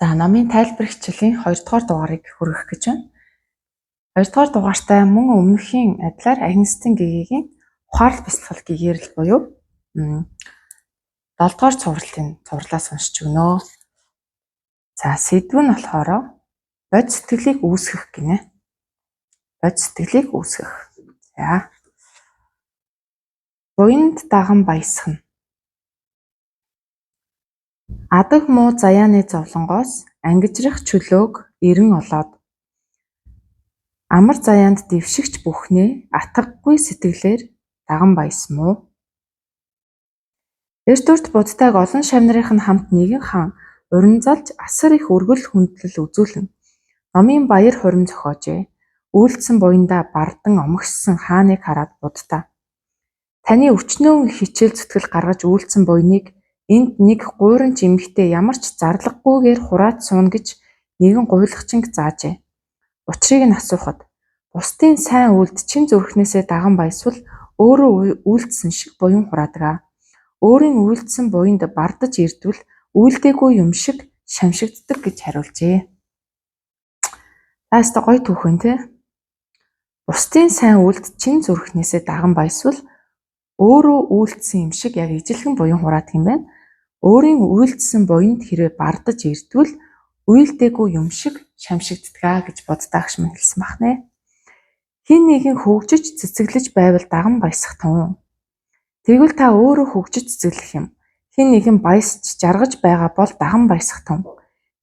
За, номын тайлбар хичээлийн 2 дугаар дугаарыг хүргэх гэж байна. 2 дугаар дугаартаа мөн өмнөхийн адилаар Агнстын гэгээгийн ухаарлал бясалгал гэгээрэл буюу 7 дугаар цувралтын цувралаас уншиж өгнө. За, сэдв нь болохоор бод сэтгэлийг үүсгэх гинэ. Бод сэтгэлийг үүсгэх. За. Буянд даган баясгана. Адаг муу заяаны зовлонгоос ангижрах чөлөөг эрен олоод амар заяанд дэвшигч бүхнээ атгагүй сэтгэлээр даган баясам уу? Эрт урт Буддаг олон шавь нарын нь хамт нэгэн хаан уран залж асар их өргөл хүндлэл үзүүлэн номын баяр хурим зохиожээ. Үйлдсэн буяндаа бардан омогшсон хааныг хараад Буддаа "Таны өчнөөн их хичээл зүтгэл гаргаж үйлдсэн буяныг энд нэг гуйранч эмэгтэй ямар ч зарлаггүйгээр хурааж сууна гэж нэгэн гуйлагчинг заажээ." Учрыг нь асуухад бусдын сайн үйлд чин зүрхнээсээ даган баясвал өөрөө үйлдсэн шиг буян хураадаг аа. Өөрийн үйлдсэн буянд бардаж ирдвэл үйлдээгүй юм шиг шамшигддаг гэж хариулжээ. За, ёстой гоё түүх байна тий. Бусдын сайн үйлд чин зүрхнээсээ даган баясвал өөрөө үйлдсэн юм шиг яг ижилхэн буян хураадаг юм байна. Өөрийн үйлдсэн буянд хэрвээ бардаж ирдвэл үйлдээгүй юм шиг шамшигддаг аа гэж Буддаа агш минь хэлсэн байх нэ. Хэн нэгэн хөгжиж цэцэглэж байвал даган баясах тун. Тэгвэл та өөрөө хөгжиж цэцэглэх юм. Хэн нэгэн баясч жаргаж байгаа бол даган баясах тун.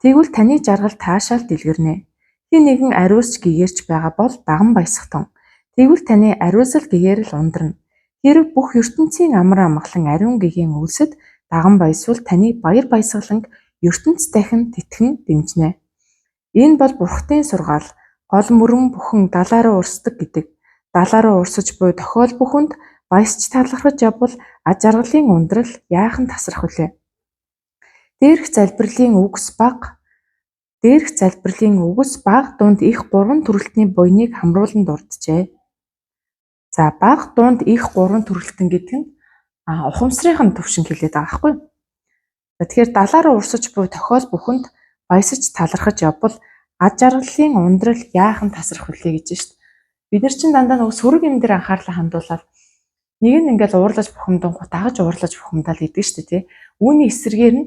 Тэгвэл таны жаргал таашаал дэлгэрнэ. Хэн нэгэн ариусч гэгээрч байгаа бол даган баясах тун. Тэгвэл таны ариусал гэгээрэл ундрана. Хэрэв бүх ертөнцийн амар амгалан ариун гэгээн өлсөд даган баясвал таны баяр баясгаланг ертөнц дахин тэтгэн дэмжинэ. Энэ бол Бурхадын сургаал. Гол мөрөн бүхэн далаа руу урсдаг гэдэг. Далаа руу урсаж буй тохиол бүхэнд баясч талархаж явбал аж жаргалын ундрал яахан тасрах вүлээ. Дээрх залбирлын үгс бага Дээрх залбирлын үгс бага дунд их гурван төрөлтний буяныг хамруулан дурджээ. За, бага дунд их гурван төрөлтөн гэдэг нь ухамсрынх нь төвшинг хэлээд байгаа байхгүй юу? Тэгэхээр далаа руу урсаж буй тохиол бүхэнд баясаж талархаж явбал аж жаргалын ундрал яахан тасрах вүлээ гэж шít. Бид нар чинь дандаа нөгөө сөрөг юм дээр анхаарлаа хандуулаад нэг нь ингээл уурлаж бухимдангуут дагаж уурлаж бухимдаал идэг шүү дээ, тий. Үүний эсрэгээр нь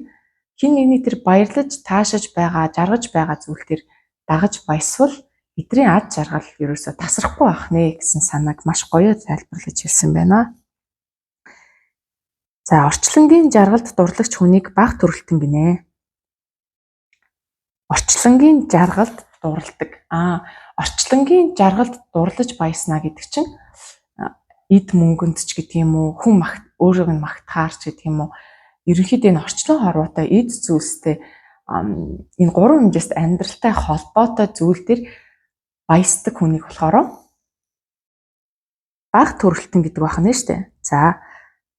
хэн нэгний тэр баярлаж таашаж байгаа, жаргаж байгаа зүйл дээр дагаж баясвал бидний ад жаргал ерөөсөө тасрахгүй байх нэ гэсэн санааг маш гоё тайлбарлаж хэлсэн байна. За, орчлонгийн жаргалд дурлагч хүнийг бага төрөлтөн гинэ. Орчлонгийн жаргалд дурладаг. Орчлонгийн жаргалд дурлаж баяснаа гэдэг чинь эд мөнгөнд ч гэдэг юм уу, хүн магт өөрөөг нь магтахаар ч гэдэг юм уу. Ерөнхийдөө энэ орчлон хорвоотой эд зүйлстэй энэ гурван хэмжээст амьдралтай холбоотой зүйл дээр баясдаг хүнийг болохоор бага төрөлтөн гэдэг байх нь шүү дээ. За,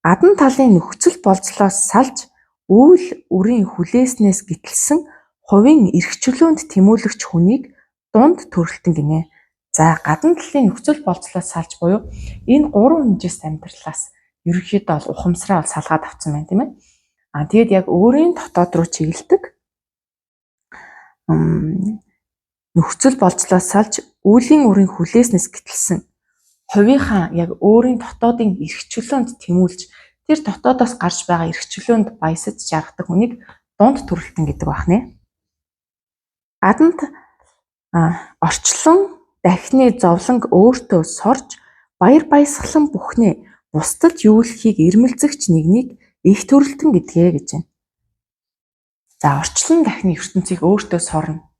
гадна талын нөхцөл болзлоос салж үйл үрийн хүлээснээс гэтэлсэн хувийн эрх чөлөөнд тэмүүлэгч хүнийг дунд төрөлтөн гинэ. За, гадна талын нөхцөл болзлоос салж буюу энэ гурван хэмжээст амьдралаас ерөнхийдөө бол ухамсараа бол салгаад авсан байна, тийм ээ. Тэгээд яг өөрийн дотоод руу чиглэдэг нөхцөл болзлоос салж үеийн үрийн хүлээснээс гэтэлсэн хувийнхаа яг өөрийн дотоодын эрх чөлөөнд тэмүүлж тэр дотоодоос гарч байгаа эрх чөлөөнд баясаж жаргадаг хүнийг дунд төрөлтөн гэдэг байх нэ. Гаднад орчлон дахны зовлонг өөртөө сорж баяр баясгалан бүхнээ бусдад юулахыг эрмэлзэгч нэгнийг их төрөлтөн гэдгээ гэж байна. За, орчлон дахны ертөнцийг өөртөө сорно.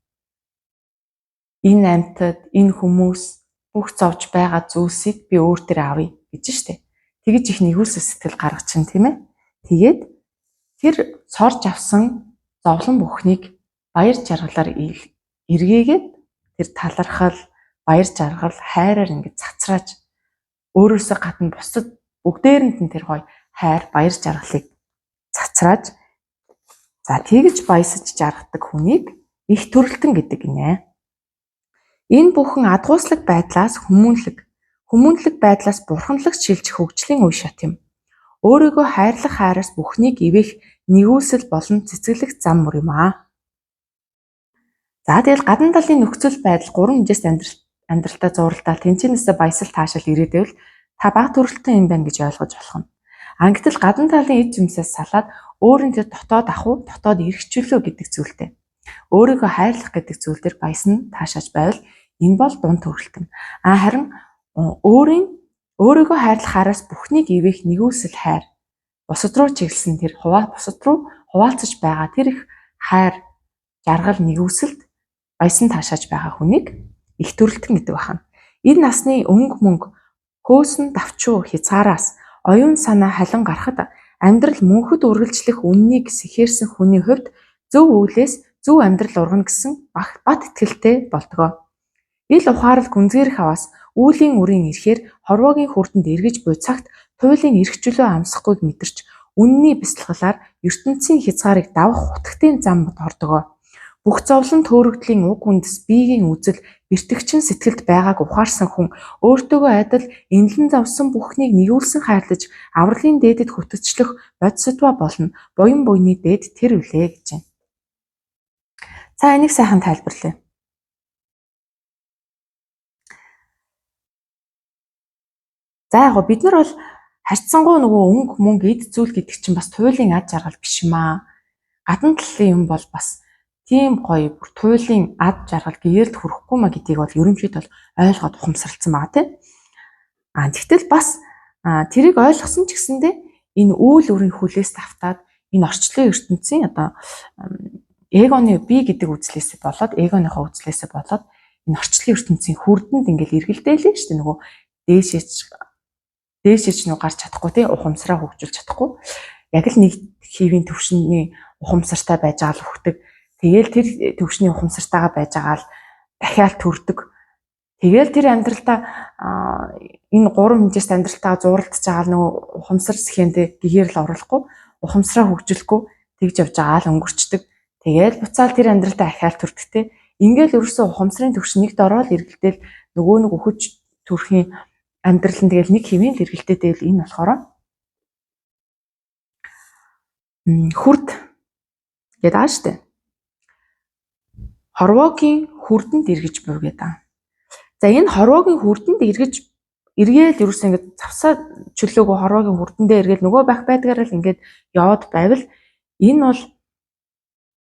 Энэ амьтад, энэ хүмүүс бүх зовж байгаа зүйлсийг би өөр дээр авъя гэж штэ. Тэгэж их нигүүлсэл сэтгэл гаргаж чинь, тийм ээ. Тэгээд тэр сорж авсан зовлон бүхнийг баяр жаргалаар эргээгээд тэр талархал, баяр жаргал, хайраар ингэж цацрааж өөрөөсөө гадна бусдад бүгдээрэнд нь тэр гоё хайр, баяр жаргалыг цацрааж, за, тэгж баясаж жаргадаг хүнийг их төрөлтөн гэдэг гинэ. Энэ бүхэн адгууслаг байдлаас хүмүүнлэг, хүмүүнлэг байдлаас бурханлаг шилжих хөгжлийн үе шат юм. Өөрийгөө хайрлах хайраас бүхнийг ивээх нигүүлсэл болон цэцэглэх зам мөр юм аа. За тэгэл гадна талын нөхцөл байдал гурван хэмжээст амьдралтай зуралдаал тэнцэнээсээ баясал таашаал ирээдэвэл та бага төрөлтөн юм байна гэж ойлгож болох нь. А гэтэл гадна талын эд юмсаас салаад өөрийн тэр дотоод ахуй, дотоод эрх чөлөө гэдэг зүйлтэй. Өөрийгөө хайрлах гэдэг зүйл дээр баясан таашааж байвал энэ бол дунд төрөлтөн. А харин өөрийгөө хайрлах хараас бүхнийг ивэх нэгүсэл хайр бусад руу чиглэсэн тэр бусад руу хуваалцаж байгаа тэр их хайр жаргал нэгүсэлд баясан таашааж байгаа хүнийг их төрөлтөн гэдэг байна. Энэ насны өнгө мөнгө хөөсөн давчуу хязгаараас оюун санаа халин гарахад амьдрал мөнхөд үргэлжлэх үннийг сэхээрсэн хүний хувьд зөв үйлээс зөв амьдрал ургана гэсэн бат итгэлтэй болдгоо. Ил ухаарал гүнзгийрэх аваас үүлийн үрийн ирэхээр хорвоогийн хүрдэнд эргэж буй цагт туйлын эрх чөлөө амсахгүйг мэдэрч үнний бясалгалаар ертөнцийн хязгаарыг давах хутагтын замд ордогоо. Бүх зовлон төөрөгдлийн уг үндэс биеийн үзэл бэртэгчин сэтгэлд байгааг ухаарсан хүн өөртөөгөө адил энэлэн зовсон бүхнийг нэгүүлсэн хайрлаж авралын дээдэд хөтөчлөх бодисдва болно. Буян буйны дээд тэр үлээ гэж байна. За энийг сайхан тайлбарлая. За яг бид нар бол харьцангуй нөгөө өнгө мөнгө эд зүйл гэдэг чинь бас туйлын ад жаргал биш юм аа. Гадна талын юм бол бас тийм гоё бүр туйлын ад жаргал гээрд хүрэхгүй маа гэдгийг бол ерөнхийдөө бол ойлгоод ухамсарлцсан байгаа тийм. А тэгтэл бас тэрийг ойлгосон ч гэсэндээ энэ үйл үрийн хүлээс тавтаад энэ орчлон ертөнцийн одоо эгоны би гэдэг үзлээсээ болоод эгоныхоо үзлээсээ болоод энэ орчлон ертөнцийн хүрдэнд ингээл эргэлдээлээ шүү дээ. Нөгөө дээшээч нүү гарч чадахгүй тий ухамсараа хөгжүүлж чадахгүй. Яг л нэг хийвийн төвшний ухамсартай байж байгаа л хөхдөг. Тэгээл тэр төвшний ухамсартайгаа байж байгаа л дахиад төрдөг. Тэгээл тэр амьдралдаа энэ гурван хэмжээст амьдралтайгаа зуралдаж байгаа л нөгөө ухамсар схемдээ гэгээр л оруулахгүй, ухамсараа хөгжүүлэхгүй тэгж явж байгаа л өнгөрчдөг. Тэгээл буцаал тэр амьдралдаа ахаал төрдөг те. Ингээл ерөөсөө ухамсарын төвшин нэгд ороод эргэлдээл нөгөө нэг өхөж төрхийн амьдрал нь тэгэл нэг хэмээн л эргэлдээтэй л энэ болохоор хүрд гэдэг аа штэ. Хорвоогийн хүрдэнд эргэж буй гэдэг. За энэ хорвоогийн хүрдэнд эргэж эргээл ерөөсөө ингээд завсаа чөлөөгөө хорвоогийн хүрдэндээ эргээл нөгөө байх байдгаараа л ингээд яваад байвал энэ бол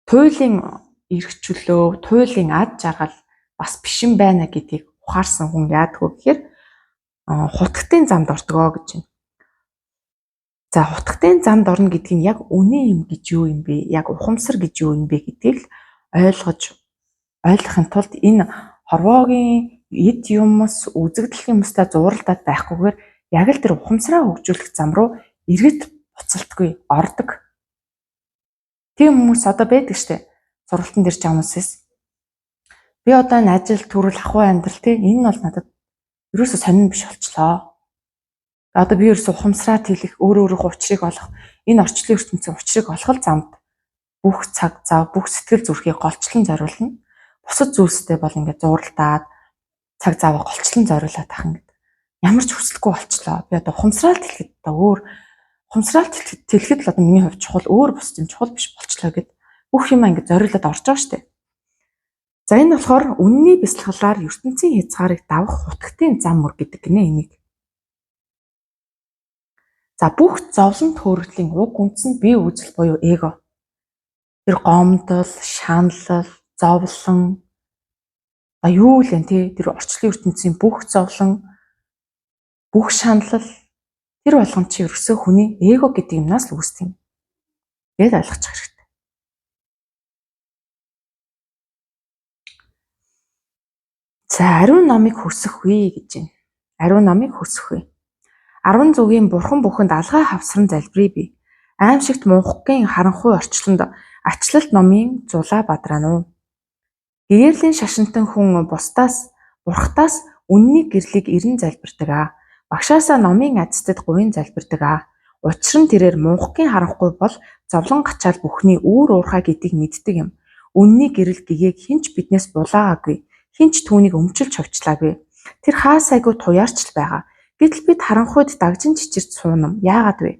туйлын эрх чөлөө, туйлын ад жаргал бас биш юм байна гэдгийг ухаарсан хүн яадгүй гэхээр хутгтын замд ордгоо гэж байна. За хутгтын замд орно гэдг нь яг үнэн юм гэж юу юм бэ? Яг ухамсар гэж юу юм бэ гэдгийг л ойлгож ойлгохын тулд энэ хорвоогийн эд юмс, үзэгдэл юмстай зууралдаад байхгүйгээр яг л тэр ухамсараа хөгжүүлэх зам руу эргэт буцалтгүй ордог. Тийм хүмүүс одоо байдаг штэ. Сургалтын дээр ч хүмүүсээс би одоо энэ ажил төрөл ахуй амьдрал те энэ нь бол надад ерөөсө сонирн биш болчлоо. Одоо би ерөөсө ухамсараа тэлэх, өөр өөрийнхөө учрыг олох, энэ орчлон ертөнцийн учрыг олох л замд бүх цаг зав, бүх сэтгэл зүрхийг голчлон зориулна. Бусад зүйлстэй бол ингээд зууралдаад цаг заваа голчлон зориулаад ах ингээд ямар ч хүсэлгүй болчлоо. Би одоо ухамсараа тэлэхэд одоо өөр ухамсараа тэлэхэд л одоо миний хувьд чухал, өөр бусад юм чухал биш болчлоо гэд бүх юм ингээд зориулаад орж байгаа штэ. За энэ болохоор үнний бясалгалаар ертөнцийн хязгаарыг давах хутгтын зам мөр гэдэг гинэ энийг. За бүх зовлон төөрөгдлийн уг үндэс нь бие үзэл буюу эго. Тэр гомдол, шаналл, зовлон а юу л вэ те тэр орчлон ертөнцийн бүх зовлон, бүх шаналл тэр болгон чи ерөөсөө хүний эго гэдэг юмнаас л үүсдэг юм. Гээд ойлгочих хэрэгтэй. За ариун номыг хүсэх үе гэж байна. Ариун номыг хүсэх үе. 10 зүгийн бурхан бүхэнд алгай хавсран залбирая би. Аимшигт мунхгийн харанхуй орчлонд ачлалт номын зулаа бадраана уу. Гэгэрлийн шашинтан хүн бусдаас бурхтаас үнний гэрлийг эрен залбирдаг аа. Багшаасаа номын азтэд гуйн залбирдаг аа. Учир нь тэрээр мунхгийн харанхуй бол зовлон гачаал бүхний үүр уурхай гэдгийг мэддэг юм. Үнний гэрэл гэгээг хэн ч биднээс булаагаагүй. Хэн ч түүнийг өмчилж ховчлаагүй. Тэр хаа сайгүй туяарч л байгаа. Гэтэл бид харанхуйд дагжин чичирч суунам. Яагаад вэ?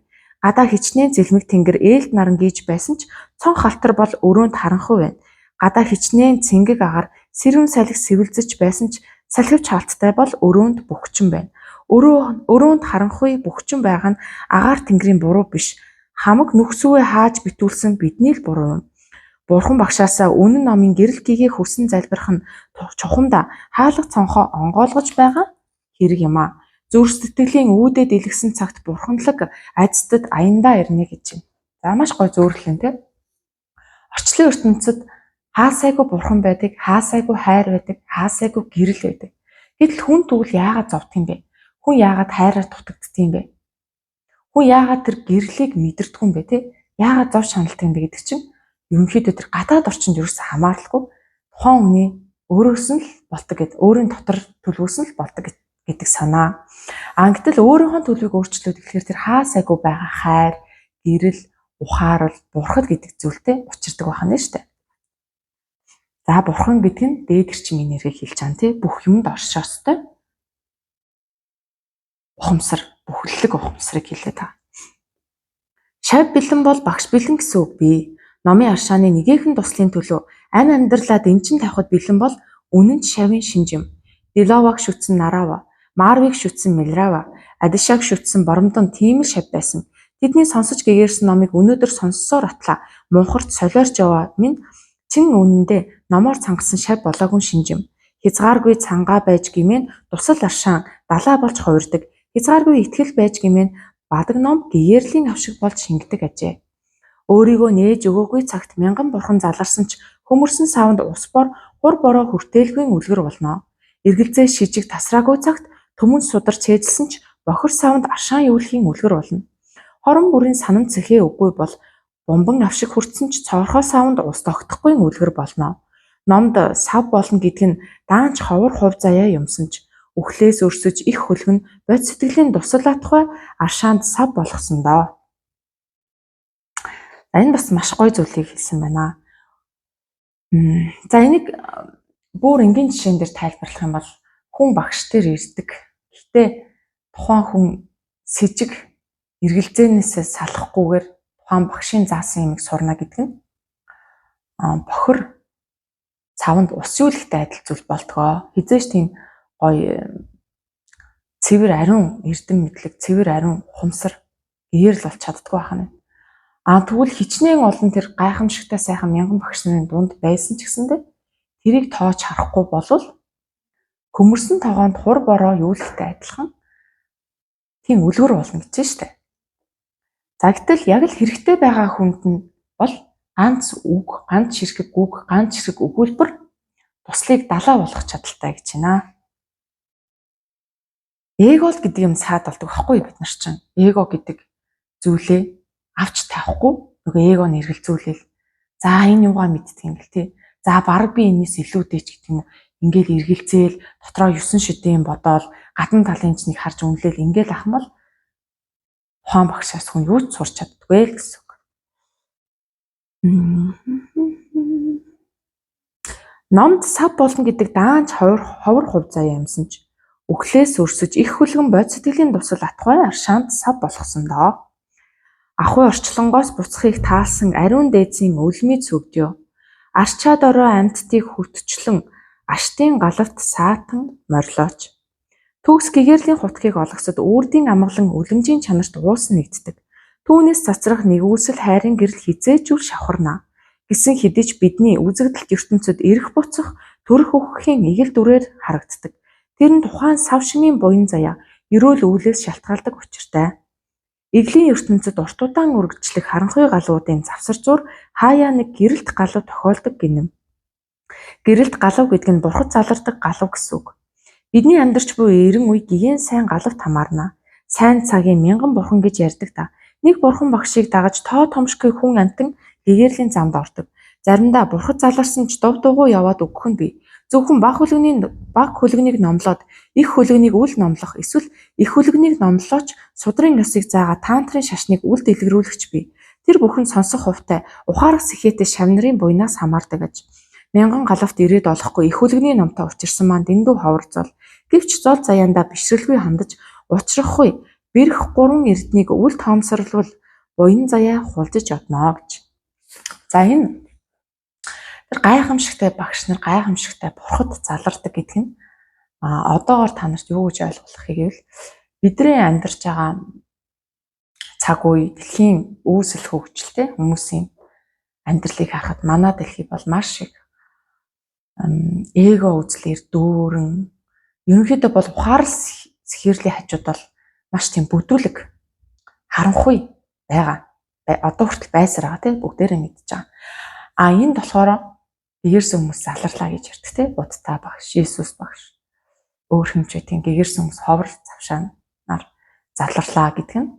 Гадаа хичнээн зэлмэг тэнгэр ээлд наран гийж байсан ч цон халтар бол өрөөнд харанхуй байна. Гадаа хичнээн цэнгэг агаар, сэрүүн салхи сэвэлзэж байсан ч салхивч хаалттай бол өрөөнд бөхчин байна. Өрөөнд харанхуй бөхчин байгаа нь агаар тэнгэрийн буруу биш. Хамаг нүхсүвээ хааж битүүлсэн бидний л буруу юм. Бурхан багшаасаа үнэн номын гэрэл гэгээ хүсэн залбирах нь чухамдаа хаалга цонхоо онгойлгож байгаа хэрэг юм аа. Зүрх сэтгэлийн үүдээ дэлгэсэн цагт бурханлаг аздад аяндаа ирнэ гэж байна. За, маш гоё зөөрлөн, тий. Орчлон ертөнцид хаасайгүй бурхан байдаг, хаасайгүй хайр байдаг, хаасайгүй гэрэл байдаг. Гэтэл хүн тэгвэл яагаад зовдөг юм бэ? Хүн яагаад хайраар дутагддаг юм бэ? Хүн яагаад тэр гэрлийг мэдэрдэг юм бэ, тий? Яагаад зов шаналдаг юм бэ гэдэг чинь ерөнхийдөө тэр гадаад орчинд ерөөсөө хамааралгүй, тухайн хүний өөрөөс нь л болдог гэд, өөрийн дотор төлөвөөс нь л болдог гэдэг санаа. А гэтэл өөрийнхөө төлөвийг өөрчлөөд гэхээр тэр хаа сайгүй байгаа хайр, гэрэл, ухаарал, бурхад гэдэг зүйлтэй учирдаг байх нь шүү дээ. За, бурхан гэдэг нь дээд эрчим энергийг хэлж байгаа, тий, бүх юмд оршоостой ухамсар, бүхэллэг ухамсарыг хэлээд байгаа. Шав бэлэн бол багш бэлэн гэсэн үг бий. Номын аршааны нэгэхэн туслын төлөө амь амьдралаа дэнчин тавихад бэлэн бол үнэн ч шавын шинж юм. Диловаг шүтсэн Нарава, Марвыг шүтсэн Милрава, Адишаг шүтсэн Боромдон тийм л шав байсан. Тэдний сонсож гэгээрсэн номыг өнөөдөр сонссоор атлаа. Мунхарт солиорч яваа минь чин үнэндээ номоор цангасан шав болоогүй шинж юм. Хязгааргүй цангаа байж гимэн дусал аршаан далаа болж хувирдаг. Хязгааргүй итгэл байж гимэн бадаг ном гэгээрлийн авшиг болж шингэдэг ажээ. Өөрийгөө нээж өгөөгүй цагт мянган бурхан заларсан ч хөмөрсөн саванд ус бор хур бороо хүртээлгүй үлгэр болно. Эргэлзээ шижиг тасраагүй цагт түмэн судар цээжилсэн ч бохир саванд аршаан юулхийн үлгэр болно. Хорон бүрийн санам цэхээ үгүй бол бомбон авшиг хүртсэн ч цоорхой саванд ус тогтохгүй үлгэр болно. Номд сав болно гэдэг нь даанч ховор хувь заяа юмсан ч үхлээс өрсөж их хөлгөн бодит сэтгэлийн дусал атхай аршаанд сав болгосон доо. За, энэ бас маш гоё зүйлийг хэлсэн байна. За, энийг бүр энгийн жишээн дээр тайлбарлах юм бол хүн багш дээр ирдэг. Гэхдээ тухайн хүн сэжиг эргэлзээнээсээ салахгүйгээр тухайн багшийн заасан юмыг сурна гэдэг нь бохир цаванд ус юулахтай адил зүйл болтгоо. Хизээш тийм гоё цэвэр ариун эрдэм мэдлэг, цэвэр ариун ухамсар гэрэл болж чаддгүй байх нь. А тэгвэл хичнээн олон тэр гайхамшигтай сайхан мянган багш нарын дунд байсан ч гэсэндээ тэрийг тоож харахгүй болвол хөмөрсөн тогоонд хур бороо юулахтай адилхан тийм үлгэр болно гэж штэ. За, гэтэл яг л хэрэгтэй байгаа хүнд нь бол ганц үг, ганц ширхэг үг, ганц ширхэг өгүүлбэр туслыг далаа болгох чадaltaй гэж байна. Эго л гэдэг юм саад болдог байхгүй бид нар чинь. Эго гэдэг зүйлээ авч тавихгүй нөгөө эго нь эргэлзүүлээл. За, энэ юугаа мэддэг юм бэл, тий. За, баг би энэс илүү дээч гэдэг юм уу. Ингээл эргэлзээл дотроо 9 шидийн бодоол гадна талын ч нэг харж үнэлээл ингээл ах юм бол тухайн багшаас хүн юу ч сурч чаддгүй л гэсэн үг. Номд сав болно гэдэг даанч ховор ховор хувь заяа юмсан ч үхлээс өрсөж их хөлгөн бодит сэтгэлийн дусал атхай аршаанд сав болгосон доо. Ахуй орчлонгоос буцахыг таалсан ариун дээдсийн өлмий цөгдөё. Арчаа дорой амьтдыг хөтчлөн аштын галавт саатан морилооч. Төгс гэгэрлийн хутгийг олгосод үрдийн амгалан үлэмжийн чанарт уусан нэгддэг. Түүнээс цацрах нэгүсэл хайрын гэрэл хизээж үл шавхарна. Гэсэн хэдий ч бидний үзэгдэлт ертөнцөд эрэх буцах төрөх үхэхийн эгэл дүрээр харагддаг. Тэр нь тухайн сав шимийн буян заяа, ерөөл өвлөөс шалтгаалдаг учиртай. Эглийн ертөнцөд урт удаан үргэлжлэх харанхуй галуудын завсар зуур хаяа нэг гэрэлт галуу тохиолдог гинэм. Гэрэлт галуу гэдэг нь бурхад залардаг галуу гэсэн үг. Бидний амьдарч буй эрен үе гэгээн сайн галавт хамаарна. Сайн цагийн мянган бурхан гэж ярьдаг та. Нэг бурхан багшийг дагаж тоо томшгүй хүн амьтан гэгэрлийн замд ордог. Заримдаа бурхад заларсан ч дув дугуй яваад өгөх нь бий. Зөвхөн баг хөлгөнийг номлоод их хөлгөнийг үл номлох эсвэл их хөлгөнийг номлооч судрын ёсыг заагаа таантрын шашныг үл дэлгэрүүлэгч бий. Тэр бүхэн сонсох хувтай, ухаарах сэхээтэй шав нарын буйнаас хамаардаг аж. Мянган галавт ирээд олохгүй их хөлгөний номтой учирсан маань дэндүү ховор зол. Гэвч зол заяандаа бишрэлгүй хандаж учрахгүй бэрх гурван эрднийг үл тоомсорлвол буян заяа хулжиж одно гэж. За, энэ тэр Тэр гайхамшигтай багш нар гайхамшигтай бурхад залардаг гэдэг нь одоогоор та нарт юу гэж ойлгох гэвэл бидний амьдарч байгаа цаг үе дэлхийн үүсэл хөгжилтэй хүмүүсийн амьдралыг харахад манай дэлхий бол маш их эго үзлэр дүүрэн, ерөнхийдөө бол ухаарл сэхэрлийн хажууд бол маш тийм бүдүүлэг харанхуй байгаа. Одоо хүртэл байсаар байгаа тийм бүгдээрээ мэдж байгаа. А энд болохоор гэгэрсэн хүмүүс заларлаа гэж ярьдаг тийм Будда багш, Иесус багш, өөр хэмжээ тийм гэгэрсэн хүмүүс ховор завшаанаар заларлаа гэдэг нь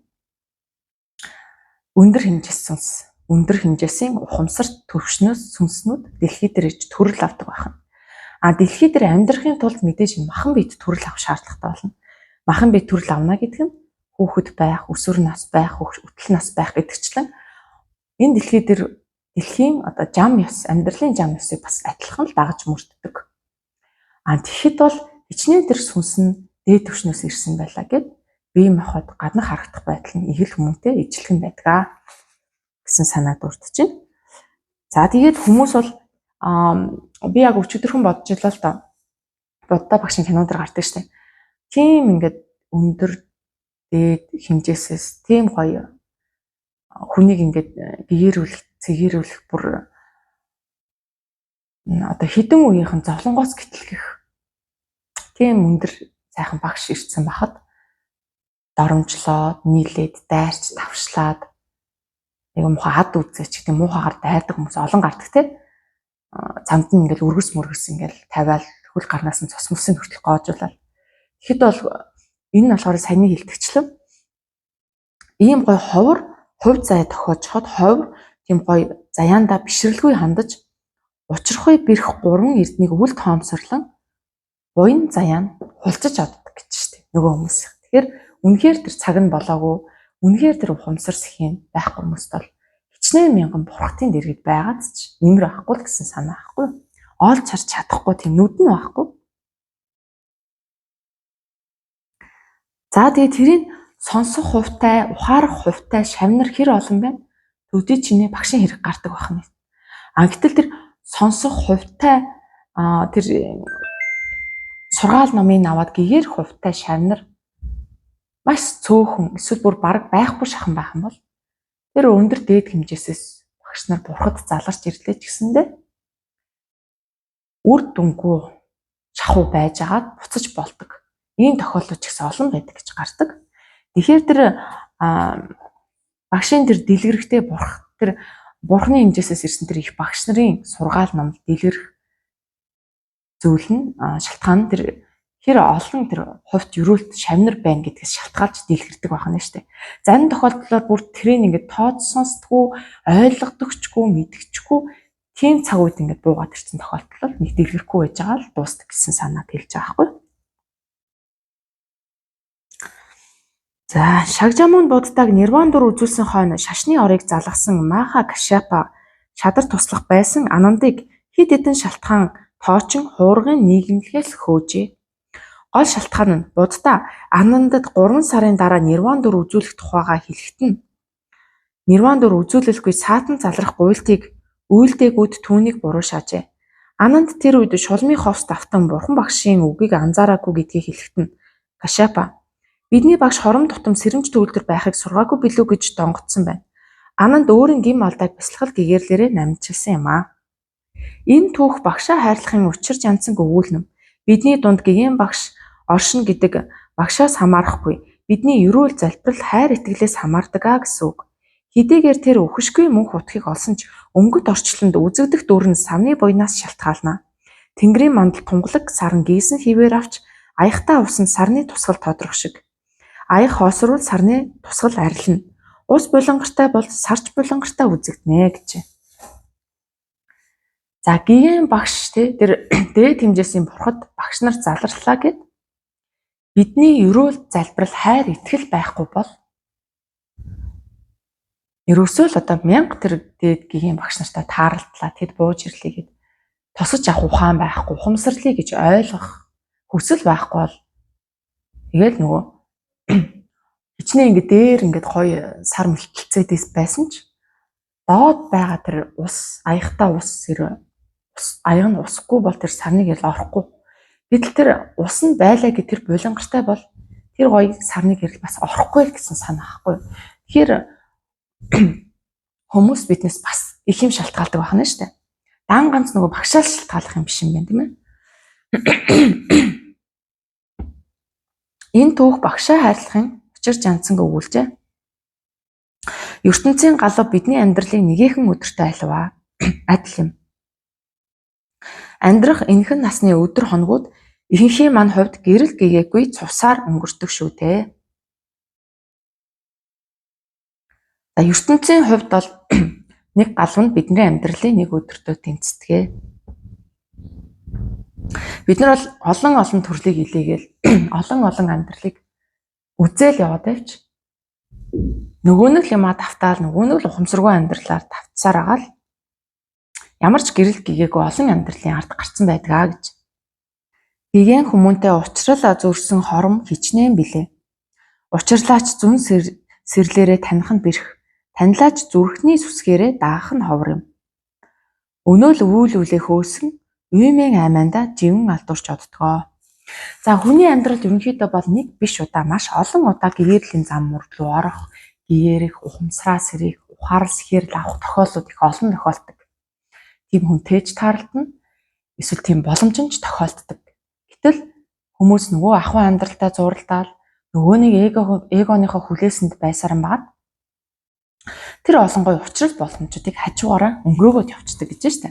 өндөр хэмжээс сүнс, өндөр хэмжээсийн ухамсар төвшнөөс сүнснүүд дэлхий дээр иж төрөл авдаг байна. А дэлхий дээр амьдрахын тулд мэдээж махан биед төрөл авах шаардлагатай болно. Махан бие төрөл авна гэдэг нь хүүхэд байх, өсвөр нас байх, өтөл нас байх гэдэгчлэн энэ дэлхий дээр дэлхийн одоо жам ёс, амьдралын жам ёсыг бас адилхан л дагаж мөрддөг. А тэгэхэд бол хичнээн тэр сүнс нь дээд түвшнөөс ирсэн байлаа гэд бие махбод гаднах харагдах байдал нь игэл хүмүүнтэй ижилхэн байдаг гэсэн санаа дурдж байна. За тэгээд хүмүүс бол би яг өчигдөрхөн бодож илаа л доо. Будда багшийн кинон дээр гардаг штэ. Тийм ингээд өндөр дээд хэмжээсээс тийм гоё хүнийг ингээд гэгэрүүлэх, цэгэрүүлэх бүр одоо хідэн үеийнхэн зовлонгоос гэтлгэх тийм өндөр сайхан багш ирсэн бахад доромжлоод, нийлээд, дайрч, давшлаад нэг муухай ад үзээч гэдэг муухайгаар дайрдаг хүмүүс олон гардаг те. Замд нь ингээл өргөс мөргөс ингээл тавиал хөл гарнаас нь цус мөсийн хүртэл гоожуулаад. Тэгэхэд бол энэ нь болохоор саяны хэлтгчлэн ийм гой ховор хувь заяа тохиожход ховор тийм гой заяандаа бишрэлгүй хандаж учрахгүй бэрх гурван эрднийг үл тоомсорлон буян заяа нь хулцаж оддог гэж штеп нөгөө хүмүүс. Тэгэхээр үнэхээр тэр цаг нь болоогүй, үнэхээр тэр ухамсар сэхийн байхгүй хүмүүст бол хичнээн мянган бурхтын дэргэд байгаад ч нэмэр авахгүй л гэсэн санаа байхгүй. Олж харж чадахгүй тийм нүд нь байхгүй. За тэгээ тэрийг сонсох хувтай, ухаарах хувтай шавнар хэр олон байна? Төдий чиний багшийн хэрэг гардаг байх нь. А гэтэл тэр сонсох хувтай тэр сургаал номыг аваад гэгэрх хувтай шавнар маш цөөхөн эсвэл бүр бараг байхгүй шахан байх юм бол тэр өндөр дээд хэмжээсээс багш нар бурхад заларч ирлээ ч гэсэндээ үр дүнгүй шахуу байжгаад буцаж болдог. Ийм тохиолдол ч гэсэн олон байдаг гэж гардаг. Тэгэхээр тэр багшийн тэр дэлгэрхтэй бурх тэр бурхны хэмжээсээс ирсэн тэр их багш нарын сургаал ном дэлгэрэх зүйл нь шалтгаан тэр хэр олон тэр хувьд ерөөлт шавнар байна гэдгээс шалтгаалж дэлгэрдэг байх нь шүү дээ. Зарим тохиолдлоор бүр тэрийг ингээд тооц сонсдгоо, ойлгодогчгүй, мэдгчгүй тийм цаг үед ингээд буугаад ирсэн тохиолдол нэг дэлгэрхгүй байж байгаа л дуустдаг гэсэн санааг хэлж байгаа байхгүй. За, Шагжамун Буддаг нирван дүр үзүүлсэн хойно шашны орыг залгасан Маха Кашьяпа шадар туслах байсан Анандыг хэд хэдэн шалтгаан тоочин хуургын нийгэмлэгээс хөөжээ. Гол шалтгаан нь Будда Анандад 3 сарын дараа нирван дүр үзүүлэх тухайгаа хэлэхэд нь нирван дүр үзүүлэлгүй саатан залрах гуйлтыг үйлдээгүүд түүнийг буруу шаажээ. Ананд тэр үед шулмын ховс давтан бурхан багшийн үгийг анзаараагүй гэдгийг хэлэхэд нь Кашьяпа бидний багш хором тутам сэрэмж төгөлдөр байхыг сургаагүй билүү гэж донгоцсон байна. Ананд өөрийн гэм алдааг бясалгал гэгэрлээрээ намжилсан юм аа. Энэ түүх багшаа хайрлахын учир жандсан өгүүлнэм. Бидний дунд гэгээн багш оршино гэдэг багшаас хамаарахгүй. Бидний ерөөл залбирал хайр итгэлээс хамаардаг аа гэсэн үг. Хэдийгээр тэр үхэшгүй мөнх утгыг олсон ч өнгөт орчлонд үзэгдэх дүр нь савны буйнаас шалтгаална. Тэнгэрийн мандал тунгалаг саран гийсэн хിവэр авч аягтай усанд сарны тусгал тодрох шиг. Аяг хоосруул сарны тусгал арилна. Ус булангартай бол сарч булангартай үзэгдэнэ гэжээ. За гэгээн багш тий тэр дээд хэмжээсийн бурхад багш нар заларлаа гэд бидний ерөөл залбирал хайр итгэл байхгүй бол ерөөсөө л одоо мянга тэр дээд гэгээн багш нартай тааралдлаа тэд бууж ирлээ гэд тосож авах ухаан байхгүй ухамсарлыг гэж ойлгох хүсэл байхгүй бол тэгэл нөгөө хичнээн ингээд дээр ингээд гоё сар мэлтэлцээдээс байсан ч доод байгаа тэр ус аягтай ус сэрэ Ус аяга нь усгүй бол тэр сарны гэрэл орохгүй. Гэтэл тэр ус нь байлаа гэх тэр булангартай бол тэр гоё сарны гэрэл бас орохгүй гэсэн санаа байхгүй. Тэгэхээр хүмүүс биднээс бас их юм шалтгаалдаг байна шүү дээ. Дан ганц нөгөө багшаал шалтгааллах юм биш юм байна, тийм ээ. Энэ түүх багшаа хайрлахын учир жанцанг өгүүлжээ. Ертөнцийн галав бидний амьдралын нэгэхэн өдөртэй альваа. Адил юм. Амьдрах энхэн насны өдөр хоногуд ихэнхийн маань хувьд гэрэл гэгээгүй цусаар өнгөрдөг шүү дээ. За ертөнцийн хувьд бол нэг галав нь бидний амьдралын нэг өдөртөө тэнцдэг. Бид нар бол олон олон төрлийг илээгээл олон олон амьдралыг үзээл яваад байвч нөгөө нэг л юмаа давтаал, нөгөө нэг л ухамсаргүй амьдралаар давтсаар байгаа л ямар ч гэрэл гэгээгүй олон амьдралын ард гарцсан байдаг аа гэж. Гэгэн хүмүүнтэй учрал зөрсөн хором хичнээн билээ. Учирлаач зүүн сэрлээрээ таних нь бэрх, танилаач зүрхний сүсгээрээ даах нь ховор юм. Өнөөл өвөл үлээ хөөсөн үймэн аймаанда живэн алдуурч оддгоо. За хүний амьдрал ерөнхийдөө бол нэг биш удаа маш олон удаа гэгэрлийн зам мөр рүү орох, гэгэрэх, ухамсараа сэрэх, ухаарал сэхэрл авах тохиолдлууд их олон тохиолддог. Тийм хүнтэй ч таарлтна, эсвэл тийм боломж нь ч тохиолддог. Гэтэл хүмүүс нөгөө ахуй амьдралдаа зууралдаал нөгөө нэг эгоныхоо хүлээсэнд байсаар юм багад тэр олон гоё учрал боломжуудыг хажуугаараа өнгөрөөгөөд явцдаг гэж штэ.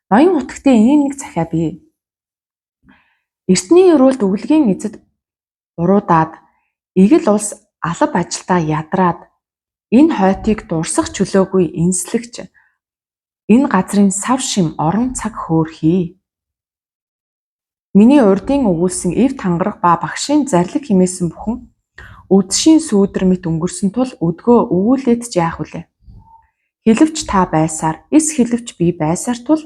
Ноён хутагтын ийм нэг захиа бий. Эртний өрөөлд өвлгийн эзэд буруудаад эгэл улс алба ажилдаа ядраад энэ хойтыг дурсах чөлөөгүй энслэгч энэ газрын сав шим орон цаг хөөрхий. Миний урдын өгүүлсэн эв тангараг ба багшийн зарлиг хэмээсэн бүхэн үдшийн сүүдэр мэт өнгөрсөн тул өдгөө өгүүлээд ч яах вүлээ. Хэлэвч та байсаар, эс хэлэвч би байсаар тул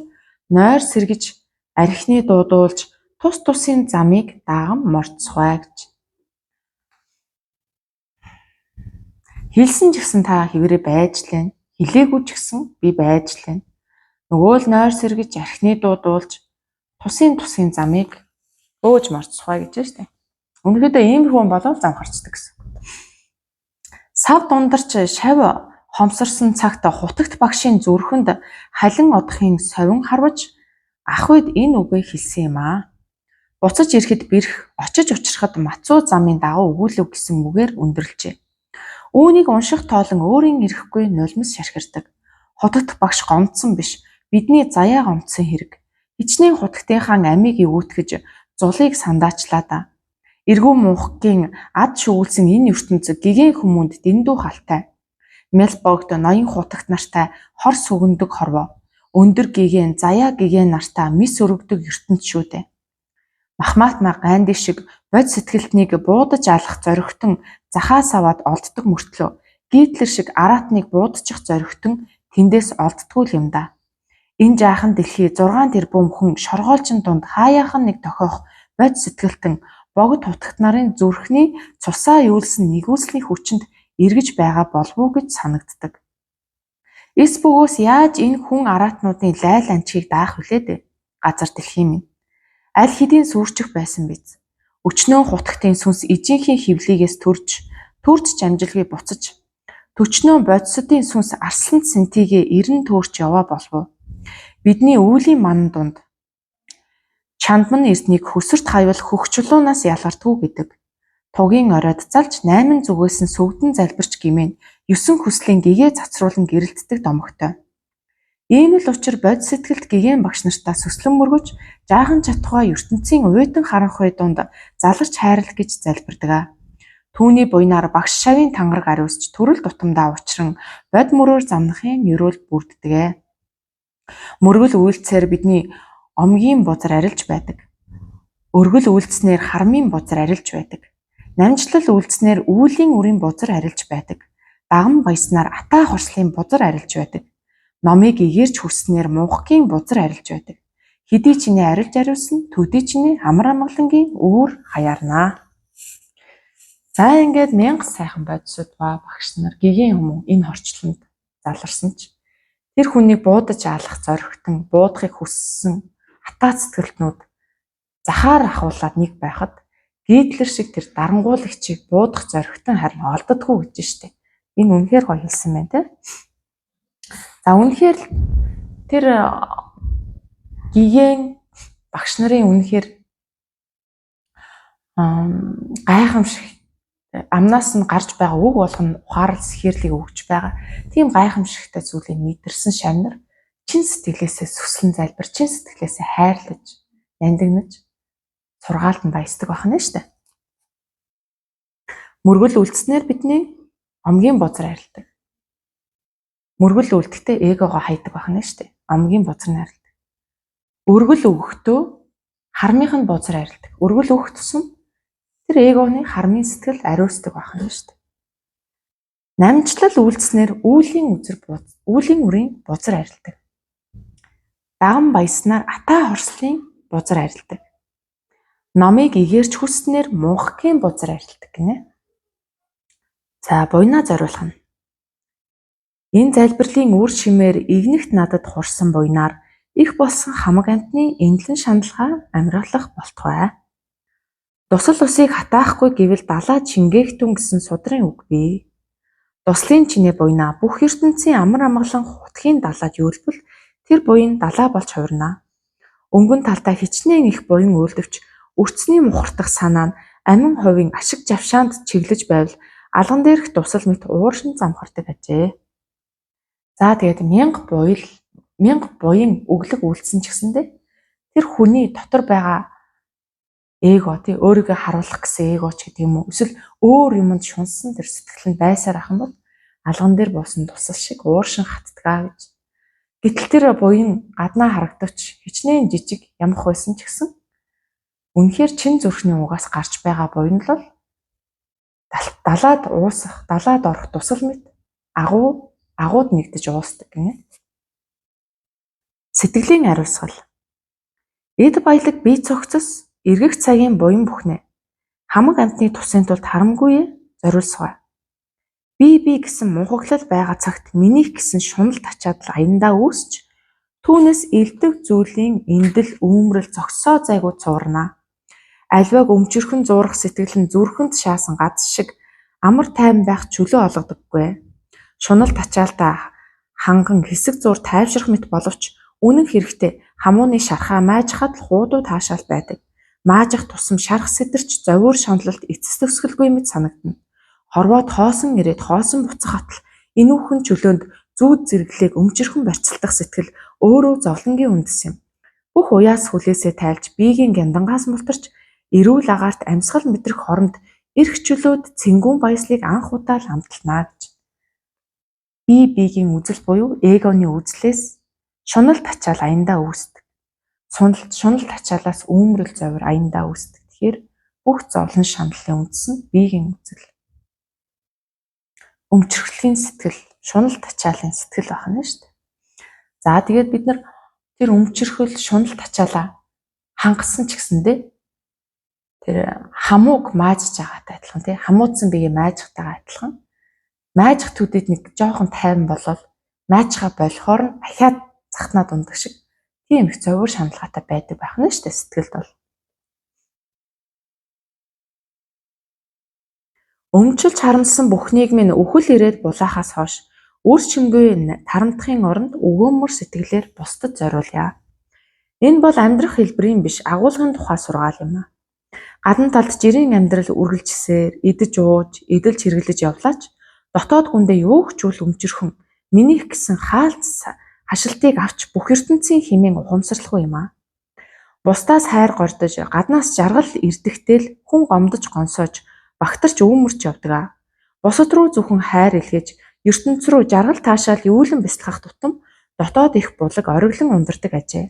нойр сэргэж архины дуудуулж тус тусын замыг даган морцсохой гэж. Хэлсэн ч гэсэн та хэвээрээ байж лэн. Хэлээгүй ч гэсэн би байж лэн. Нөгөө л нойр сэргэж архины дуудуулж тусын тусын замыг өөж морцсохой гэж байна шүү дээ. Үнэхээр иймэрхүү хүн болов зам харцдаг гэсэн. Сав дундарч шав хомсорсон цагт хутагт багшийн зүрхэнд халин одохын совин харваж ах үед энэ үгээ хэлсэн юм аа. Буцаж ирэхэд бэрх, очиж учрахад мацуу замын дагуу өгүүлэв гэсэн үгээр өндөрлжээ. Үүнийг унших тоолон өөрийн ирэхгүй нулимс шархирдаг. Хутагт багш гомдсон биш, бидний заяа гомдсон хэрэг. Хичнээн хутагтынхаа амийг эвүүтгэж зулыг сандаачлаа да. Эргүү мунхгийн ад шүглсэн энэ ертөнц гэгэн хүмүүнд дэндүү халтай. Мэл богд ноён хутагт нартай хор сүгэндэг хорвоо. Өндөр гэгэн, заяа гэгэн нартаа мис өргөдөг ертөнц шүү дээ. Махмаатма Ганди шиг бод сэтгэлтнийг буудаж алах зоригтон захаас аваад олддог мөртлөө Гитлер шиг араатныг буудчих зоригтон тэндээс олддгүй л юм да. Энэ жаахан дэлхий 6 тэрбум хүн шоргоолжин дунд хааяахан нэг тохиох бод сэтгэлтэн богд хутагт нарын зүрхний цусаа юулсан нэгүслийн хүчинд эргэж байгаа болов уу гэж санагддаг. Эс бөгөөс яаж энэ хүн араатнуудын лайл анчгийг даах вүлээ дээ? Газар дэлхийн минь. Аль хэдийн сүрчих байсан биз. Өчнөө хутагтын сүнс эжийнхээ хөвлийгээс төрж, төрж ч амжилгүй буцаж, төчнөө бодисодын сүнс арслан сэнтигээ эрен төөрч яваа болов уу? Бидний өвлийн манан дунд чандман эрднийг хөсөрт хавьвал хөгчлуунаас ялгардгүй гэдэг. Тугийн оройд залж 8 зүгээс нь сөвдөн залбирч гимэн 9 хүслийн гэгээ цацруулан гэрэлтдэг домогтой. Ийм л учир бод сэтгэлд гэгэн багш нартаа сөслөн мөргөж жаахан чадхуйгаа ертөнцийн уйтан харанхуй дунд заларч хайрл гэж залбирдаг. Түүний буйнаар багш шавийн тангараг ариусч төрөл тутамдаа учран бод мөрөөр замнахын ерөөл бүрддэг. Мөргөл үйлцээр бидний омгийн бузар арилж байдаг. Өргөл үйлдснээр хармын бузар арилж байдаг. Намжлал үйлдснээр үүлийн үрийн бузар арилж байдаг. Даган баяснаар атаа хорслын бузар арилж байдаг. Номыг игэрч хүсснээр мунхгийн бузар арилж байдаг. Хэдий чиний арилж ариусан, төдий чиний амар амгалангийн үүр хаяарнаа. За ингээд мянга сайхан бодисод ба багш нар гэгээн хүмүүн энэ хорчлонд заларсан ч Тэр хүнийг буудаж аалах зоригтон, буудахыг хүссэн хатаа сэтгэлтнүүд захаар ахуулаад нэг байхад Гитлер шиг тэр дарангуулагчийг буудах зоригтон харин олддоггүй гэж штэ. Энэ үнэхээр гоё хэлсэн байна те. За үнэхээр тэр гигэн багш нарын үнэхээр гайхамшиг амнаас нь гарч байгаа үг болгоно ухаарал сэхэрлийг өгч байгаа. Тийм гайхамшигтай зүйлийг мэдэрсэн шавнар чин сэтгэлээсээ сүслэн залбир, чин сэтгэлээсээ хайрлаж, нандинаж сургаалт нь баясдаг байх нь шүү дээ. Мөргөл үлдснээр бидний омгийн бузар арилдаг. Мөргөл үлдэхдээ эгогоо хайдаг байх нь шүү дээ. Омгийн бузар нь арилдаг. Өргөл өгөхдөө хармынх нь бузар арилдаг. Өргөл өгөх тусам тэр эгоны хармын сэтгэл ариусдаг байх нь шүү дээ. Намжлал үйлдснээр үүлийн үзэр үүлийн үрийн бузар арилдаг. Даган баяснаар атаа хорслын бузар арилдаг. Номыг игээрч хүсснээр мунхгийн бузар арилдаг гинэ. За буйнаа зориулах нь. Энэ залбирлын үр шимээр игнэгт надад хурсан буйнаар их болсон хамаг амьтны энэлэн шаналгаа амраалах болтугай. Дусал усыг хатаахгүй гэвэл далаа чингээгтүн гэсэн судрын үг бий. Дуслын чинээ буйнаа бүх ертөнцийн амар амгалан хутгийн далаад юулбал тэр буян далаа болж хувирна. Өнгөн талдаа хичнээн их буян үйлдэвч өртсний мухартах санаа нь амин хувийн ашиг жавшаанд чиглэж байвал алган дээрх дусал мэт ууршин замхардаг ажээ. За тэгээд 1000 буян өглөг үйлдсэн ч гэсэндээ тэр хүний дотор байгаа эго тий өөрийгөө харуулах гэсэн эго ч гэдэг юм уу эсвэл өөр юмд шунсан тэр сэтгэл нь байсаар ах юм бол алган дээр буусан тусал шиг ууршин хаттгаа гэж. Гэтэл тэр буян гаднаа харагдавч хичнээн жижиг ямх байсан ч гэсэн үнэхээр чин зүрхний угаас гарч байгаа буян л бол далаад уусах, далаад орох тусал мэт агууд нэгдэж уусдаг гинэ. Сэтгэлийн ариусгал. Эд баялаг бие цогцос эргэх цагийн буян бүхнээ. Хамаг амьтны тусын тулд харамгүй зориулсгой. Би гэсэн мунхаглал байгаа цагт минийх гэсэн шунал тачаад л аяндаа үүсч түүнээс элдв зүйлийн эндэл үүмрэл зогсоо зайгүй цуурна. Альваг өмчөрхөн зуурах сэтгэл нь зүрхэнд шаасан газ шиг амар тайван байх чөлөө олгодоггүй. Шунал тачаалтаа ханган хэсэг зуур тайвшрах мэт боловч үнэн хэрэгтээ хамууны шархаа маажихад л хуудуу таашаал байдаг. Маажих тусам шарх сэтэрч зовиур шаналлалт эцэс төгсгөлгүй мэт санагдана. Хорвоод хоосон ирээд хоосон буцах атал энүүхэн чөлөөнд зүүд зэрэглээг өмчөрхөн барьцалдах сэтгэл өөрөө зовлонгийн үндэс юм. Бүх уяас хүлээсээ тайлж биеийн гяндангаас мултарч эрүүл агаарт амьсгал мэдрэх хоромд эрх чөлөөд цэнгүүн баяслыг анх удаа л амталнаа гэж. Би биеийн үзэл буюу эгоны үзлээс шунал тачаал аяндаа үүсдэг. Шунал тачаалаас үүмрэл зовир аяндаа үүсдэг. Тэгэхээр бүх зовлон шаналлын үндэс нь биеийн үзэл. Өмчөрхлийн сэтгэл, шунал тачаалын сэтгэл байх нь шүү дээ. За тэгээд бид нар тэр өмчөрхөл, шунал тачаалаа хангасан ч гэсэндээ тэр хамууг маажж байгаатай адилхан тий хамуудсан биеэ маажихтайгаа адилхан. Маажих төдөд нэг жоохон тайван болол маажихаа болохоор нь ахиад захнаад ундаг шиг тийм их зовиур шаналгаатай байдаг байх нь шүү дээ сэтгэлд бол. Өмчилж харамссан бүхнийг минь үхэл ирээд булаахаас хойш үр шимгүй тарамтахын оронд өгөөмөр сэтгэлээр бусдад зориулъя. Энэ бол амьдрах хэлбэрийн биш агуулгын тухай сургаал юм аа. Гадна талд жирийн амьдрал үргэлжсээр идэж ууж, эдэлж хэрэглэж явлаач дотоод хүндээ юу ч үл өмчөрхөн минийх гэсэн хаалт хашилтыг авч бүх ертөнцийн хэмээн ухамсарлахгүй юм аа. Бусдаас хайр гордож, гаднаас жаргал ирдэхтэл хүн гомдож гонсоож, багтарч өвмөрч явдаг аа. Бусад руу зөвхөн хайр илгээж, ертөнц рүү жаргал таашаал юулан бясалгах тутам дотоод их булаг ориглон ундардаг ажээ.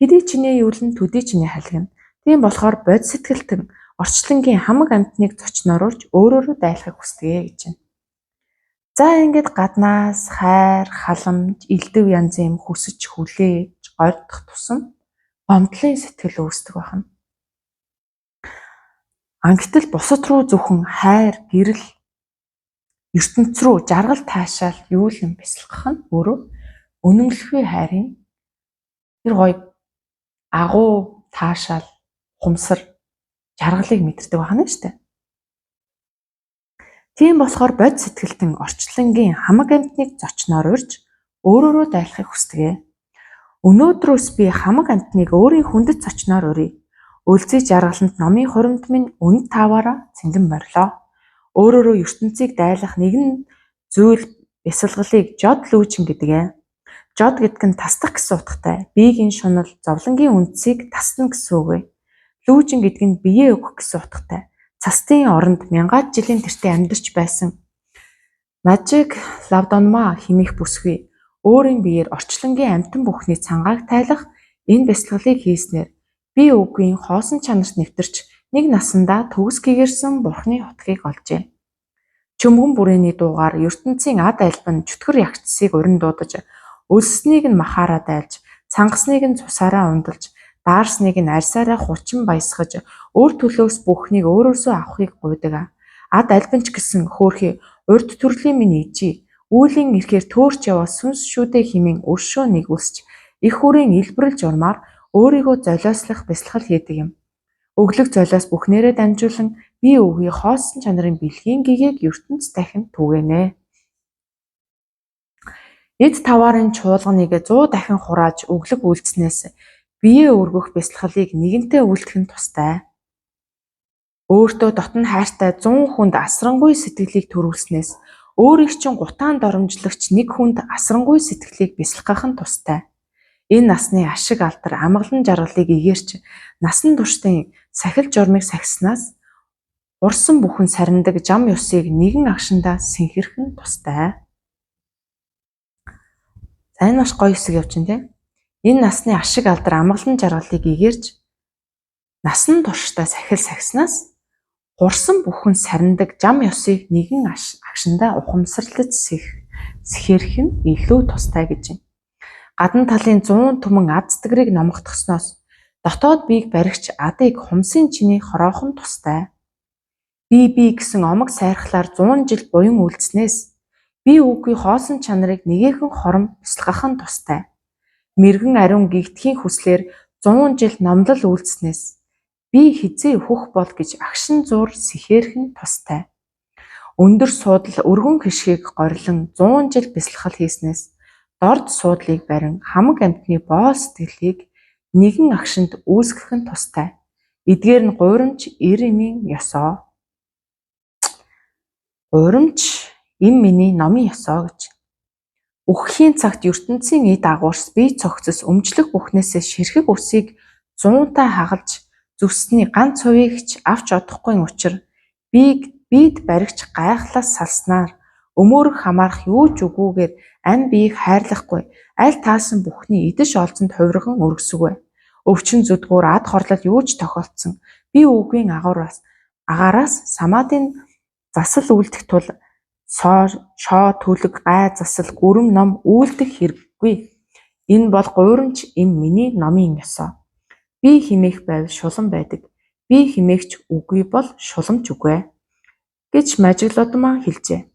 Хэдий чинээ юулан төдий чинээ халигна. Тийм болохоор бод сэтгэлтэн орчлонгийн хамаг амьтныг зочноорож өөрөөрөө дайлахыг хүсдэг гэж байна. За ингээд гаднаас хайр, халамж, элдв янзын юм хүсэж хүлээж, гордох тусам гомдлын сэтгэл үүсдэг байна. Ангитал бусад руу зөвхөн хайр, гэрэл, ертөнц рүү жаргал таашаал юу л юм бясалгах нь өөрөө Үнэмлэхүй хайрын тэр гоё агуу таашаал хумсар жаргалыг мэдэрдэг байна шүү дээ. Тийм болохоор бод сэтгэлтэн орчлонгийн хамаг амьтныг зочноор урьж өөрөөрөө дайлахыг хүсдэг. Өнөөдрөөс би хамаг амьтныг өөрийн хүндэт зочноор урья. Өлзий жаргаланд номын хуримд минь үнэт тааваараа цэндэн морилоо. Өөрөөрөө ертөнцийг дайлах нэгэн зүйл бясалгалыг жод лүүжин гэдэг ээ. Жод гэдэг нь тасдах гэсэн утгатай. Биеийн шунал, зовлонгийн үндсийг тасна гэсэн үг ээ. Лүүжин гэдэг нь биеэ өгөх гэсэн утгатай. Цастын оронд мянгаад жилийн тэртээ амьдарч байсан Мажиг Лавдонма хэмээх бүсгүй өөрийн биеэр орчлонгийн амьтан бүхний цангааг тайлах энэ бясалгалыг хийснээр бие үгийн хоосон чанарт нэвтэрч нэг насандаа төгс гэгэрсэн бурхны хутгийг олжээ. Чөмгөн бүрээний дуугаар ертөнцийн ад альбан чөтгөр ягчсыг урин дуудаж, өлсснийг нь махаараа дайлж, цангасныг нь цусаараа ундалж, даарсныг нь арьсаараа хурчин баясгаж, өөр төлөөс бүхнийг өөрөөсөө авахыг гуйдаг. Ад альбан ч гэсэн хөөрхий урд төрлийн минь ижий. Үүлийн эрхээр төөрч яваа сүнс шүдэ хэмээн өршөө нэгүүлсч, эх хүрийн илбрэл журмаар өөрийгөө золиослох бясалгал хийдэг юм. Өглөг золиос бүхнээрээ дамжуулан бие өвгий хоосон чанарын бэлгийн гэгээг ертөнц дахин түгээнэ. Эд таваарын чуулганыг 100 дахин хурааж өглөг үйлдснээс биеэ өргөх бясалгалыг нэгэнтээ үйлдэх нь тустай. Өөртөө дотно хайртай 100 хүнд асрангүй сэтгэлийг төрүүлснээс өөрийг чинь гутаан доромжлогч нэг хүнд асрангүй сэтгэлийг бясалгах нь тустай. Энэ насны ашиг алдар амгалан жаргалыг игээрч насан туршдын сахил журмыг сахиснаас урсан бүхэн сарнидаг жам ёсыг нэгэн агшиндаа сэнхэрх нь тустай. За энэ маш гоё хэсэг явж байна тийм. Энэ насны ашиг алдар амгалан жаргалыг игээрч насан туршдаа сахил сахиснаас гурсан бүхэн сарнидаг жам ёсыг нэгэн агшиндаа ухамсарлаж сэхэрх нь илүү тустай гэж байна. Гадна талын 100 түмэн ад зүтгэрийг номготгосноос дотоод биеийг баригч адыг хумсын чиний хороохон тустай. Би би гэсэн омог сайрхлаар 100 жил буян үйлдснээс би үгүй хоосон чанарыг нэгээхэн хором бясалгах нь тустай. Мэргэн ариун гэгдэхийн хүслээр 100 жил номлол үйлдснээс би хэзээ өөхөх бол гэж агшин зуур сэхээрх нь тустай. Өндөр суудал өргөн хишгийг горилон 100 жил бясалгал хийснээс дорд суудлыг барин хамаг амьтны боол сэтгэлийг нэгэн агшинд үүсгэх нь тустай. Эдгээр нь гуйрамч эр эмийн ёсоо. Гуйрамч эм миний номын ёсоо гэж. Үхэхийн цагт ертөнцийн эд агуурс бие цогцос өмчлөх бүхнээсээ ширхэг үсийг 100-таа хагалж зүсний ганц хувийг ч авч одохгүй учир биед баригч гайхлаас салснаар өмөөрөх хамаарах юу ч үгүйгээр амь биеийг хайрлахгүй аль таасан бүхний идэж олзонд хувирган өргөсгөө. Өвчин зүдгүүр ад хорлол юу ч тохиолдсон би үгийн агаараас самадын засал үлдэх тул шоо түлэг гай засал гүрэм ном үйлдэх хэрэггүй. Энэ бол гуйрамч эм миний номын ёсоо. Би хэмээх байвал шулам байдаг. Би хэмээх ч үгүй бол шулам ч үгүй гэж Мажиглодмаа хэлжээ.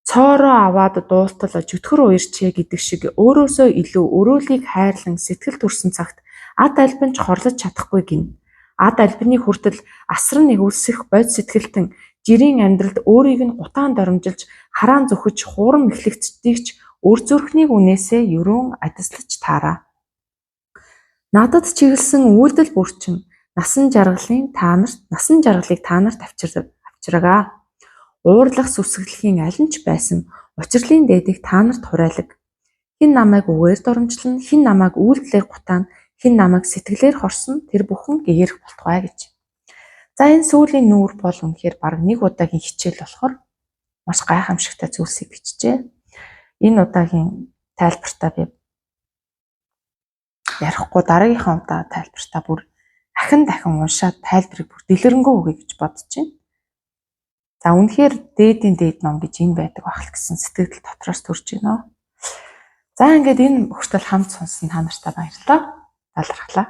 Цоороо аваад дуустал чөтгөр уярчээ гэдэг шиг өөрөөсөө илүү өрөөлийг хайрлан сэтгэл төрсөн цагт ад албан ч хорлож чадахгүй гэнэ. Ад албаны хүртэл асран нэгүүлсэх бодит сэтгэлтэн жирийн амьдралд өөрийг нь гутаан доромжилж хараан зөхөж хуурам эхлэгчдийг ч өр зүрхний үнээсээ ерөөн адислаж таараа. Надад чиглэсэн үйлдэл бүрчин насан жаргалыг та нарт авчиргаа. Уурлах сүсэглэхийн аль нь ч байсан учирлын дээдийг та нарт хураалаг. Хэн намайг үгээр доромжилно, хэн намайг үйлдэлээр гутаана, хэн намайг сэтгэлээр хорсно тэр бүхэн гэгэрэх болтугай гэж. За энэ сүүлийн нүүр бол үнэхээр бараг нэг удаагийн хичээл болохоор маш гайхамшигтай зүйлсийг бичжээ. Энэ удаагийн тайлбартаа би ярихгүй дараагийнхаа удаа тайлбартаа бүр ахин дахин уншаад тайлбарыг бүр дэлгэрэнгүй өгье гэж бодож байна. За үнэхээр дээдийн дээд ном гэж энэ байдаг байх л гэсэн сэтгэл дотроос төрж байна. За ингээд энэ хүртэл хамт сонсон та нартай баярлалаа. Талархлаа.